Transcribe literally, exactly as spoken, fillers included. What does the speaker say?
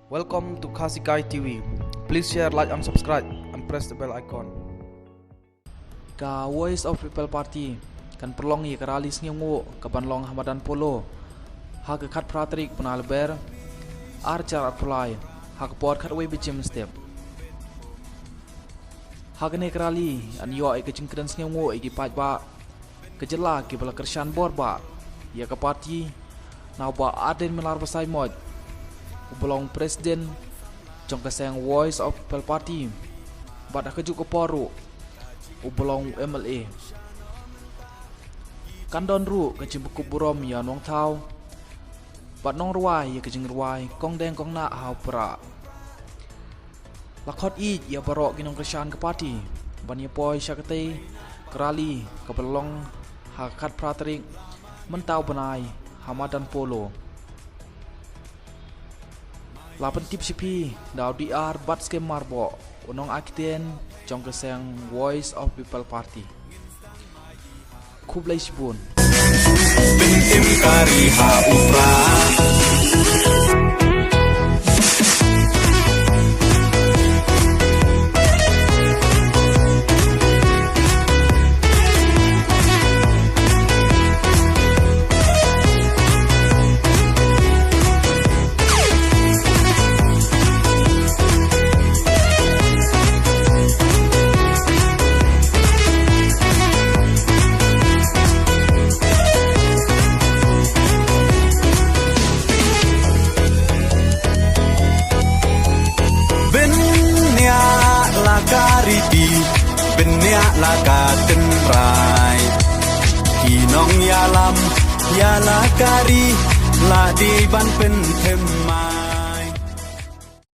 Welcome to Khasi Kai T V. Please share, like and subscribe and press the bell icon. Ka Voice of People Party kan pynlong ïa ka rally sngewbha ka ban long ha madan Polo ha ka khatphra tarik bnai Lber, ar hajar arphew lai, ha ka por khatwei baje mynstep. Ha kane ka rally yn ïoh ïa ka jingkren sngewbha ïa ki paidbah ka jylla kiba la kyrshan bor bha ïa ka party na u Bah Ardent Miller Basaiawmoit, uba long president jong ka seng Voice of People Party, bad ha kajuh ka por ruh uba long M L A. Kan don ruh ka jingpynkup burom ïa u nongthaw bad nongrwai ïa ka jingrwai Kong Deng Kong Nah ha u Prah. La khot ïa baroh ki nongkyrshan ka party ban ïa poi sha katei ka rally kaba long ha ka khatphra tarik mynta u bnai ha madan Polo. La pyntip sha phi da u D R Batskhem Myrboh, u nongai ktien jong ka seng Voice of People Party. Khublei shibun. Pyntim ka ri ha u Prah. Bniah la ka riti, bniah la ka tynrai. Ki nongïalam ïa la ka ri, la dei ban pynthem ma.